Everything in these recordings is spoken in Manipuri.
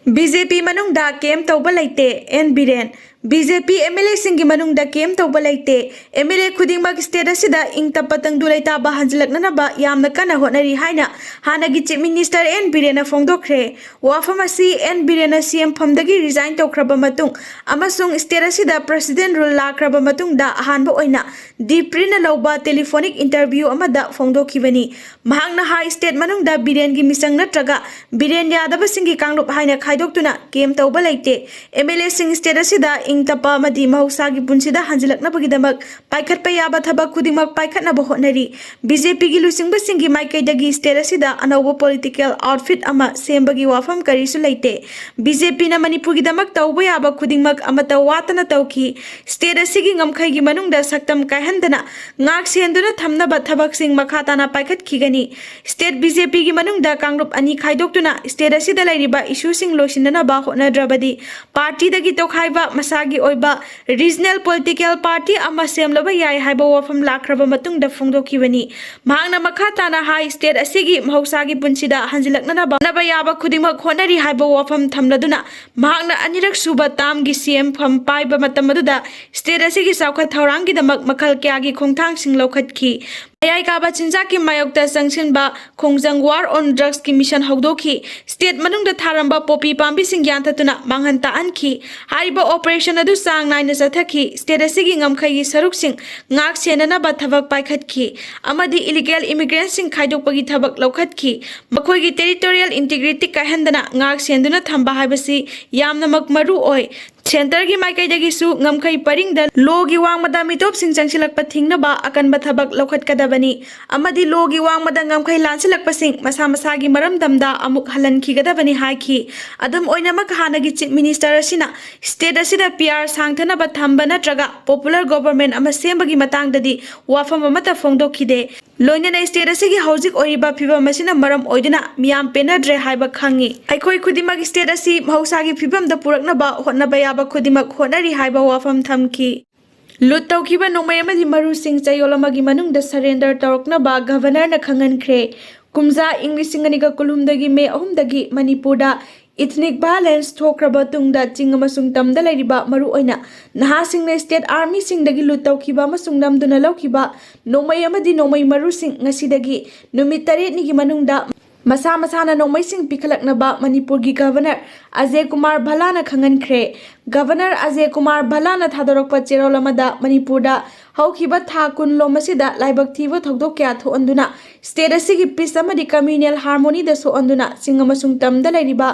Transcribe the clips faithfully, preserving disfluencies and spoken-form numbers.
ꯕꯤ ꯖꯦ ꯄꯤ ꯃꯅꯨꯡꯗ ꯀꯦꯝ ꯇꯧꯕ ꯂꯩꯇꯦ, N Biren. B J P M L ꯑꯦꯁꯤꯡꯒꯤ ꯃꯅꯨꯡꯗ ꯀꯦꯝ ꯇꯧꯕ ꯂꯩꯇꯦ꯫ ꯑꯦꯝ ꯑꯦꯜ ꯑꯦ ꯈꯨꯗꯤꯡꯃꯛ ꯁ꯭ꯇꯦꯠ ꯑꯁꯤꯗ ꯏꯪ ꯇꯞꯄ ꯇꯪꯗꯨ ꯂꯩꯇꯥꯕ ꯍꯟꯖꯤꯜꯂꯛꯅꯅꯕ ꯌꯥꯝꯅ ꯀꯟꯅ ꯍꯣꯠꯅꯔꯤ ꯍꯥꯏꯅ ꯍꯥꯟꯅꯒꯤ ꯆꯤꯐ ꯃꯤꯅꯤꯁꯇꯔ ꯑꯦꯟ ꯕꯤꯔꯦꯟꯅ ꯐꯣꯡꯗꯣꯛꯈ꯭ꯔꯦ꯫ ꯋꯥꯐꯝ ꯑꯁꯤ ꯑꯦꯟ ꯕꯤꯔꯦꯟꯅ ꯁꯤ ꯑꯦꯝ ꯐꯝꯗꯒꯤ ꯔꯤꯖꯥꯏꯟ ꯇꯧꯈ꯭ꯔꯕ ꯃꯇꯨꯡ ꯑꯃꯁꯨꯡ ꯁ꯭ꯇꯦꯠ ꯑꯁꯤꯗ ꯄ꯭ꯔꯦꯁꯤꯗꯦꯟ ꯔꯨꯜ ꯂꯥꯛꯈ꯭ꯔꯕ ꯃꯇꯨꯡꯗ ꯑꯍꯥꯟꯕ ꯑꯣꯏꯅ ꯗꯤꯞ ꯄ꯭ꯔꯤꯟꯅ ꯂꯧꯕ ꯇꯦꯂꯤꯐꯣꯅꯤꯛ ꯏꯟꯇꯔꯚ꯭ꯌꯨ ꯑꯃꯗ ꯐꯣꯡꯗꯣꯛꯈꯤꯕꯅꯤ꯫ ꯃꯍꯥꯛꯅ ꯍꯥꯏ, ꯁ꯭ꯇꯦꯠ ꯃꯅꯨꯡꯗ ꯕꯤꯔꯦꯟꯒꯤ ꯃꯤꯆꯪ ꯅꯠꯇ꯭ꯔꯒ ꯕꯤꯔꯦꯟ ꯌꯥꯗꯕꯁꯤꯡꯒꯤ ꯀꯥꯡꯂꯨꯞ ꯍꯥꯏꯅ ꯈꯥꯏꯗꯣꯛꯇꯨꯅ ꯀꯦꯝ ꯇꯧꯕ ꯂꯩꯇꯦ꯫ ꯑꯦꯝ ꯑꯦꯜ ꯑꯦꯁꯤꯡ ꯁ꯭ꯇꯦꯠ ꯑꯁꯤꯗ ꯏꯪ ꯇꯞꯄ ꯑꯃꯗꯤ ꯃꯍꯧꯁꯥꯒꯤ ꯄꯨꯟꯁꯤꯗ ꯍꯟꯖꯤꯜꯂꯛꯅꯕꯒꯤꯗꯃꯛ ꯄꯥꯏꯈꯠꯄ ꯌꯥꯕ ꯊꯕꯛ ꯈꯨꯗꯤꯡꯃꯛ ꯄꯥꯏꯈꯠꯅꯕ ꯍꯣꯠꯅꯔꯤ꯫ ꯕꯤ ꯖꯦ ꯄꯤꯒꯤ ꯂꯨꯆꯤꯡꯕꯁꯤꯡꯒꯤ ꯃꯥꯏꯀꯩꯗꯒꯤ ꯁ꯭ꯇꯦꯠ ꯑꯁꯤꯗ ꯑꯅꯧꯕ ꯄꯣꯂꯤꯇꯤꯀꯦꯜ ꯑꯥꯎꯠꯐꯤꯠ ꯑꯃ ꯁꯦꯝꯕꯒꯤ ꯋꯥꯐꯝ ꯀꯔꯤꯁꯨ ꯂꯩꯇꯦ꯫ ꯕꯤ ꯖꯦ ꯄꯤꯅ ꯃꯅꯤꯄꯨꯔꯒꯤꯗꯃꯛ ꯇꯧꯕ ꯌꯥꯕ ꯈꯨꯗꯤꯡꯃꯛ ꯑꯃꯠꯇ ꯋꯥꯠꯇꯅ ꯇꯧꯈꯤ꯫ ꯁ꯭ꯇꯦꯠ ꯑꯁꯤꯒꯤ ꯉꯝꯈꯩꯒꯤ ꯃꯅꯨꯡꯗ ꯁꯛꯇꯝ ꯀꯥꯏꯍꯟꯗꯅ ꯉꯥꯛ ꯁꯦꯟꯗꯨꯅ ꯊꯝꯅꯕ ꯊꯕꯛꯁꯤꯡ ꯃꯈꯥ ꯇꯥꯅ ꯄꯥꯏꯈꯠꯈꯤꯒꯅꯤ꯫ ꯁ꯭ꯇꯦꯠ ꯕꯤ ꯖꯦ ꯄꯤꯒꯤ ꯃꯅꯨꯡꯗ ꯀꯥꯡꯂꯨꯞ ꯑꯅꯤ ꯈꯥꯏꯗꯣꯛꯇꯨꯅ ꯁ꯭ꯇꯦꯠ ꯑꯁꯤꯗ ꯂꯩꯔꯤꯕ ꯏꯁꯨꯁꯤꯡ ꯂꯣꯏꯁꯤꯟꯅꯅꯕ ꯍꯣꯠꯅꯗ꯭ꯔꯕꯗꯤ ꯄꯥꯔꯇꯤꯗꯒꯤ ꯇꯣꯈꯥꯏꯕ, ꯃꯁꯥꯒꯤ ꯑꯣꯏꯕ ꯔꯤꯖꯅꯦꯜ ꯄꯣꯂꯤꯇꯤꯀꯦꯜ ꯄꯥꯔꯇꯤ ꯑꯃ ꯁꯦꯝꯂꯕ ꯌꯥꯏ ꯍꯥꯏꯕ ꯋꯥꯐꯝ ꯂꯥꯛꯈ꯭ꯔꯕ ꯃꯇꯨꯡꯗ ꯐꯣꯡꯗꯣꯛꯈꯤꯕꯅꯤ꯫ ꯃꯍꯥꯛꯅ ꯃꯈꯥ ꯇꯥꯅ ꯍꯥꯏ, ꯁ꯭ꯇꯦꯠ ꯑꯁꯤꯒꯤ ꯃꯍꯧꯁꯥꯒꯤ ꯄꯨꯟꯁꯤꯗ ꯍꯟꯖꯤꯜꯂꯛꯅꯅꯕ ꯍꯣꯠꯅꯕ ꯌꯥꯕ ꯈꯨꯗꯤꯡꯃꯛ ꯍꯣꯠꯅꯔꯤ ꯍꯥꯏꯕ ꯋꯥꯐꯝ ꯊꯝꯂꯗꯨꯅ ꯃꯍꯥꯛꯅ ꯑꯅꯤꯔꯛ ꯁꯨꯕ ꯇꯥꯝꯒꯤ ꯁꯤ ꯑꯦꯝ ꯐꯝ ꯄꯥꯏꯕ ꯃꯇꯝ ꯑꯗꯨꯗ ꯁ꯭ꯇꯦꯠ ꯑꯁꯤꯒꯤ ꯆꯥꯎꯈꯠ ꯊꯧꯔꯥꯡꯒꯤꯗꯃꯛ ꯃꯈꯜ ꯀꯌꯥꯒꯤ ꯈꯣꯡꯊꯥꯡꯁꯤꯡ ꯂꯧꯈꯠꯈꯤ꯫ ꯃꯌꯥꯏ ꯀꯥꯕ ꯆꯤꯟꯖꯥꯛꯀꯤ ꯃꯥꯌꯣꯛꯇ ꯆꯪꯁꯤꯟꯕ ꯈꯣꯡꯖꯪ ꯋꯥꯔ ꯑꯣꯟ ꯗ꯭ꯔꯒꯁꯀꯤ ꯃꯤꯁꯟ ꯍꯧꯗꯣꯛꯈꯤ꯫ ꯁ꯭ꯇꯦꯠ ꯃꯅꯨꯡꯗ ꯊꯥꯔꯝꯕ ꯄꯣꯄꯤ ꯄꯥꯝꯕꯤꯁꯤꯡ ꯌꯥꯟꯊꯠꯇꯨꯅ ꯃꯥꯡꯍꯟ ꯇꯥꯛꯍꯟꯈꯤ꯫ ꯍꯥꯏꯔꯤꯕ ꯑꯣꯄꯔꯦꯁꯟ ꯑꯗꯨ ꯆꯥꯡ ꯅꯥꯏꯅ ꯆꯠꯊꯈꯤ꯫ ꯁ꯭ꯇꯦꯠ ꯑꯁꯤꯒꯤ ꯉꯝꯈꯩꯒꯤ ꯁꯔꯨꯛꯁꯤꯡ ꯉꯥꯛ ꯁꯦꯟꯅꯅꯕ ꯊꯕꯛ ꯄꯥꯏꯈꯠꯈꯤ ꯑꯃꯗꯤ ꯏꯂꯤꯒꯦꯜ ꯏꯃꯤꯒ꯭ꯔꯦꯟꯠꯁꯤꯡ ꯈꯥꯏꯗꯣꯛꯄꯒꯤ ꯊꯕꯛ ꯂꯧꯈꯠꯈꯤ꯫ ꯃꯈꯣꯏꯒꯤ ꯇꯦꯔꯤꯇꯣꯔꯤꯌꯦꯜ ꯏꯟꯇꯤꯒ꯭ꯔꯤꯇꯤ ꯀꯥꯏꯍꯟꯗꯅ ꯉꯥꯛ ꯁꯦꯟꯗꯨꯅ ꯊꯝꯕ ꯍꯥꯏꯕꯁꯤ ꯌꯥꯝꯅꯃꯛ ꯃꯔꯨ ꯑꯣꯏ꯫ ꯁꯦꯟꯇꯔꯒꯤ ꯃꯥꯏꯀꯩꯗꯒꯤꯁꯨ ꯉꯝꯈꯩ ꯄꯔꯤꯡꯗ ꯂꯣꯒꯤ ꯋꯥꯡꯃꯗ ꯃꯤꯇꯣꯞꯁꯤꯡ ꯆꯪꯁꯤꯜꯂꯛꯄ ꯊꯤꯡꯅꯕ ꯑꯀꯟꯕ ꯊꯕꯛ ꯂꯧꯈꯠꯀꯗꯕꯅꯤ ꯑꯃꯗꯤ ꯂꯣꯒꯤ ꯋꯥꯡꯃꯗ ꯉꯝꯈꯩ ꯂꯥꯟꯁꯤꯜꯂꯛꯄꯁꯤꯡ ꯃꯁꯥ ꯃꯁꯥꯒꯤ ꯃꯔꯝꯗꯝꯗ ꯑꯃꯨꯛ ꯍꯜꯍꯟꯈꯤꯒꯗꯕꯅꯤ ꯍꯥꯏꯈꯤ꯫ ꯑꯗꯨꯝ ꯑꯣꯏꯅꯃꯛ, ꯍꯥꯟꯅꯒꯤ ꯆꯤꯐ ꯃꯤꯅꯤꯁꯇꯔ ꯑꯁꯤꯅ ꯁ꯭ꯇꯦꯠ ꯑꯁꯤꯗ ꯄꯤ ꯑꯥꯔ ꯁꯥꯡꯊꯅꯕ ꯊꯝꯕ ꯅꯠꯇ꯭ꯔꯒ ꯄꯣꯄꯨꯂꯔ ꯒꯣꯚꯔꯟꯃꯦꯟꯠ ꯑꯃ ꯁꯦꯝꯕꯒꯤ ꯃꯇꯥꯡꯗꯗꯤ ꯋꯥꯐꯝ ꯑꯃꯠꯇ ꯐꯣꯡꯗꯣꯛꯈꯤꯗꯦ꯫ ꯂꯣꯏꯅꯅ ꯁ꯭ꯇꯦꯠ ꯑꯁꯤꯒꯤ ꯍꯧꯖꯤꯛ ꯑꯣꯏꯔꯤꯕ ꯐꯤꯚꯝ ꯑꯁꯤꯅ ꯃꯔꯝ ꯑꯣꯏꯗꯨꯅ ꯃꯤꯌꯥꯝ ꯄꯦꯟꯅꯗ꯭ꯔꯦ ꯍꯥꯏꯕ ꯈꯪꯉꯤ꯫ ꯑꯩꯈꯣꯏ ꯈꯨꯗꯤꯡꯃꯛ ꯁ꯭ꯇꯦꯠ ꯑꯁꯤ ꯃꯍꯧꯁꯥꯒꯤ ꯐꯤꯚꯝꯗ ꯄꯨꯔꯛꯅꯕ ꯍꯣꯠꯅꯕ ꯌꯥꯕ ꯈꯨꯗꯤꯡꯃꯛ ꯍꯣꯠꯅꯔꯤ ꯍꯥꯏꯕ ꯋꯥꯐꯝ ꯊꯝꯈꯤ꯫ ꯂꯨꯠ ꯇꯧꯈꯤꯕ ꯅꯣꯡꯃꯩ ꯑꯃꯗꯤ ꯃꯔꯨꯁꯤꯡ ꯆꯌꯣꯜ ꯑꯃꯒꯤ ꯃꯅꯨꯡꯗ ꯁꯔꯦꯟꯗꯔ ꯇꯧꯔꯛꯅꯕ ꯒꯚꯔꯅꯔꯅ ꯈꯪꯍꯟꯈ꯭ꯔꯦ꯫ ꯀꯨꯝꯖꯥ ꯏꯪ ꯂꯤꯁꯤꯡ ꯑꯅꯤꯒ ꯀꯨꯟꯍꯨꯝꯗꯣꯏꯒꯤ ꯃꯦ ꯑꯍꯨꯝꯗꯒꯤ ꯃꯅꯤꯄꯨꯔꯗ Ethnic violence ꯊꯣꯛꯈ꯭ꯔꯕ ꯇꯨꯡꯗ ꯆꯤꯡ ꯑꯃꯁꯨꯡ ꯇꯝꯗ ꯂꯩꯔꯤꯕ ꯃꯔꯨꯑꯣꯏꯅ ꯅꯍꯥꯁꯤꯡꯅ state armyꯁꯤꯡꯗꯒꯤ ꯂꯨꯠ ꯇꯧꯈꯤꯕ ꯑꯃꯁꯨꯡ ꯅꯝꯗꯨꯅ ꯂꯧꯈꯤꯕ ꯅꯣꯡꯃꯩ ꯑꯃꯗꯤ ꯅꯣꯡꯃꯩ ꯃꯔꯨꯁꯤꯡ ꯉꯁꯤꯗꯒꯤ ꯅꯨꯃꯤꯠ ꯇꯔꯦꯠꯅꯤꯒꯤ ꯃꯅꯨꯡꯗ ꯃꯁꯥ ꯃꯁꯥꯅ ꯅꯣꯡꯃꯩꯁꯤꯡ ꯄꯤꯈꯠꯂꯛꯅꯕ ꯃꯅꯤꯄꯨꯔꯒꯤ Governor ꯑꯖꯦ ꯀꯨꯃꯥꯔ ꯚꯜꯂꯥꯅ ꯈꯪꯍꯟꯈ꯭ꯔꯦ꯫ Governor ꯑꯖꯦ ꯀꯨꯃꯥꯔ ꯚꯜꯂꯥꯅ ꯊꯥꯗꯣꯔꯛꯄ ꯆꯦꯔꯣꯜ ꯑꯃꯗ ꯃꯅꯤꯄꯨꯔꯗ ꯍꯧꯈꯤꯕ ꯊꯥ ꯀꯨꯟ ꯂꯣꯝ ꯑꯁꯤꯗ ꯂꯥꯏꯕꯛ ꯊꯤꯕ ꯊꯧꯗꯣꯛ ꯀꯌꯥ ꯊꯣꯛꯍꯟꯗꯨꯅ state ꯑꯁꯤꯒꯤ peace ꯑꯃꯗꯤ communal harmonyꯗ ꯁꯣꯛꯍꯟꯗꯨꯅ ꯆꯤꯡ ꯑꯃꯁꯨꯡ ꯇꯝꯗ ꯂꯩꯔꯤꯕ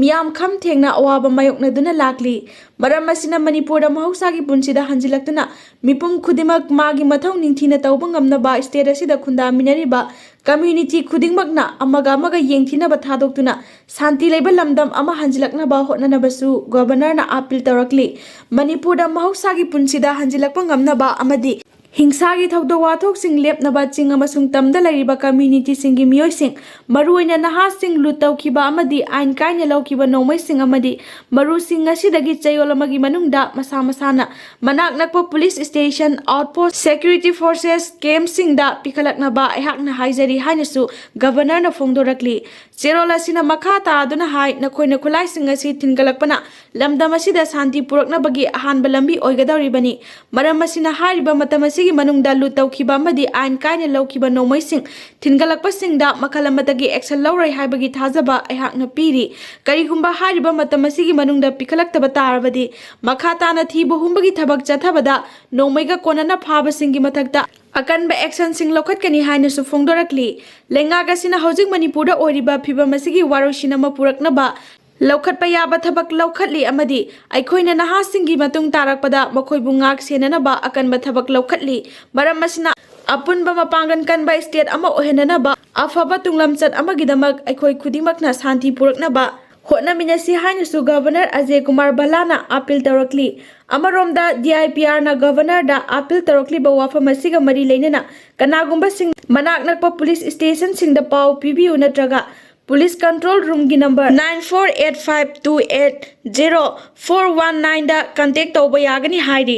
ꯃꯤꯌꯥꯝ ꯈꯝ ꯊꯦꯡꯅ ꯑꯋꯥꯕ ꯃꯥꯌꯣꯛꯅꯗꯨꯅ ꯂꯥꯛꯂꯤ꯫ ꯃꯔꯝ ꯑꯁꯤꯅ ꯃꯅꯤꯄꯨꯔꯗ ꯃꯍꯧꯁꯥꯒꯤ ꯄꯨꯟꯁꯤꯗ ꯍꯟꯖꯤꯜꯂꯛꯇꯨꯅ ꯃꯤꯄꯨꯝ ꯈꯨꯗꯤꯡꯃꯛ ꯃꯥꯒꯤ ꯃꯊꯧ ꯅꯤꯡꯊꯤꯅ ꯇꯧꯕ ꯉꯝꯅꯕ state ꯑꯁꯤꯗ ꯈꯨꯟꯗꯥꯃꯤꯟꯅꯔꯤꯕ community ꯈꯨꯗꯤꯡꯃꯛꯅ ꯑꯃꯒ ꯑꯃꯒ ꯌꯦꯡꯊꯤꯅꯕ ꯊꯥꯗꯣꯛꯇꯨꯅ ꯁꯥꯟꯇꯤ ꯂꯩꯕ ꯂꯝꯗꯝ ꯑꯃ ꯍꯟꯖꯤꯜꯂꯛꯅꯕ ꯍꯣꯠꯅꯅꯕꯁꯨ Governorꯅ appeal ꯇꯧꯔꯛꯂꯤ꯫ ꯃꯅꯤꯄꯨꯔꯗ ꯃꯍꯧꯁꯥꯒꯤ ꯄꯨꯟꯁꯤꯗ ꯍꯟꯖꯤꯜꯂꯛꯄ ꯉꯝꯅꯕ ꯑꯃꯗꯤ ꯍꯤꯡꯁꯥꯒꯤ ꯊꯧꯗꯣꯛ ꯋꯥꯊꯣꯛꯁꯤꯡ ꯂꯦꯞꯅꯕ ꯆꯤꯡ ꯑꯃꯁꯨꯡ ꯇꯝꯗ ꯂꯩꯔꯤꯕ communityꯁꯤꯡꯒꯤ ꯃꯤꯑꯣꯏꯁꯤꯡ, ꯃꯔꯨꯑꯣꯏꯅ ꯅꯍꯥꯁꯤꯡ ꯂꯨꯠ ꯇꯧꯈꯤꯕ ꯑꯃꯗꯤ ꯑꯥꯏꯟ ꯀꯥꯏꯅ ꯂꯧꯈꯤꯕ ꯅꯣꯡꯃꯩꯁꯤꯡ ꯑꯃꯗꯤ ꯃꯔꯨꯁꯤꯡ ꯉꯁꯤꯗꯒꯤ ꯆꯌꯣꯜ ꯑꯃꯒꯤ ꯃꯅꯨꯡꯗ ꯃꯁꯥ ꯃꯁꯥꯅ ꯃꯅꯥꯛ ꯅꯛꯄ police station, outpost, security forces campꯁꯤꯡꯗ ꯄꯤꯈꯠꯂꯛꯅꯕ ꯑꯩꯍꯥꯛꯅ ꯍꯥꯏꯖꯔꯤ ꯍꯥꯏꯅꯁꯨ Governorꯅ ꯐꯣꯡꯗꯣꯔꯛꯂꯤ꯫ ꯆꯦꯔꯣꯜ ꯑꯁꯤꯅ ꯃꯈꯥ ꯇꯥꯗꯨꯅ ꯍꯥꯏ, ꯅꯈꯣꯏꯅ ꯈꯨꯠꯂꯥꯏꯁꯤꯡ ꯑꯁꯤ ꯊꯤꯟꯒꯠꯂꯛꯄꯅ ꯂꯝꯗꯝ ꯑꯁꯤꯗ ꯁꯥꯟꯇꯤ ꯄꯨꯔꯛꯅꯕꯒꯤ ꯑꯍꯥꯟꯕ ꯂꯝꯕꯤ ꯑꯣꯏꯒꯗꯧꯔꯤꯕꯅꯤ꯫ ꯃꯔꯝ ꯑꯁꯤꯅ ꯍꯥꯏꯔꯤꯕ ꯃꯇꯝ ꯑꯁꯤꯒꯤ ꯃꯅꯨꯡꯗ ꯂꯨꯠ ꯇꯧꯈꯤꯕ ꯑꯃꯗꯤ ꯑꯥꯏꯟ ꯀꯥꯏꯅ ꯂꯧꯈꯤꯕ ꯅꯣꯡꯃꯩꯁꯤꯡ ꯊꯤꯟꯒꯠꯂꯛꯄꯁꯤꯡꯗ ꯃꯈꯜ ꯑꯃꯠꯇꯒꯤ action ꯂꯧꯔꯣꯏ ꯍꯥꯏꯕꯒꯤ ꯊꯥꯖꯕ ꯑꯩꯍꯥꯛꯅ ꯄꯤꯔꯤ꯫ ꯀꯔꯤꯒꯨꯝꯕ ꯍꯥꯏꯔꯤꯕ ꯃꯇꯝ ꯑꯁꯤꯒꯤ ꯃꯅꯨꯡꯗ ꯄꯤꯈꯠꯂꯛꯇꯕ ꯇꯥꯔꯕꯗꯤ ꯃꯈꯥ ꯇꯥꯅ ꯊꯤꯕ ꯍꯨꯝꯕꯒꯤ ꯊꯕꯛ ꯆꯠꯊꯕꯗ ꯅꯣꯡꯃꯩꯒ ꯀꯣꯟꯅꯅ ꯐꯥꯕꯁꯤꯡꯒꯤ ꯃꯊꯛꯇ ꯑꯀꯟꯕ actionꯁꯤꯡ ꯂꯧꯈꯠꯀꯅꯤ ꯍꯥꯏꯅꯁꯨ ꯐꯣꯡꯗꯣꯔꯛꯂꯤ꯫ ꯂꯩꯉꯥꯛ ꯑꯁꯤꯅ ꯍꯧꯖꯤꯛ ꯃꯅꯤꯄꯨꯔꯗ ꯑꯣꯏꯔꯤꯕ ꯐꯤꯚꯝ ꯑꯁꯤꯒꯤ ꯋꯥꯔꯣꯏꯁꯤꯟ ꯑꯃ ꯄꯨꯔꯛꯅꯕ ꯂꯧꯈꯠꯄ ꯌꯥꯕ ꯊꯕꯛ ꯂꯧꯈꯠꯂꯤ ꯑꯃꯗꯤ ꯑꯩꯈꯣꯏꯅ ꯅꯍꯥꯁꯤꯡꯒꯤ ꯃꯇꯨꯡ ꯇꯥꯔꯛꯄꯗ ꯃꯈꯣꯏꯕꯨ ꯉꯥꯛ ꯁꯦꯟꯅꯅꯕ ꯑꯀꯟꯕ ꯊꯕꯛ ꯂꯧꯈꯠꯂꯤ꯫ ꯃꯔꯝ ꯑꯁꯤꯅ ꯑꯄꯨꯟꯕ ꯃꯄꯥꯡꯒꯜ ꯀꯟꯕ state ꯑꯃ ꯑꯣꯏꯍꯟꯅꯅꯕ ꯑꯐꯕ ꯇꯨꯡꯂꯝꯆꯠ ꯑꯃꯒꯤꯗꯃꯛ ꯑꯩꯈꯣꯏ ꯈꯨꯗꯤꯡꯃꯛꯅ ꯁꯥꯟꯇꯤ ꯄꯨꯔꯛꯅꯕ ꯍꯣꯠꯅꯃꯤꯟꯅꯁꯤ ꯍꯥꯏꯅꯁꯨ Governor ꯑꯖꯦ ꯀꯨꯃꯥꯔ ꯚꯜꯂꯥꯅ appeal ꯇꯧꯔꯛꯂꯤ꯫ ꯑꯃꯔꯣꯝꯗ DIPRꯅ Governorꯗ appeal ꯇꯧꯔꯛꯂꯤꯕ ꯋꯥꯐꯝ ꯑꯁꯤꯒ ꯃꯔꯤ ꯂꯩꯅꯅ ꯀꯅꯥꯒꯨꯝꯕꯁꯤꯡ ꯃꯅꯥꯛ ꯅꯛꯄ police stationꯁꯤꯡꯗ ꯄꯥꯎ ꯄꯤꯕꯤꯌꯨ ꯅꯠꯇ꯭ꯔꯒ police control roomꯒꯤ number nine four eight five two eight zero four one nineꯗ contact ꯇꯧꯕ ꯌꯥꯒꯅꯤ ꯍꯥꯏꯔꯤ꯫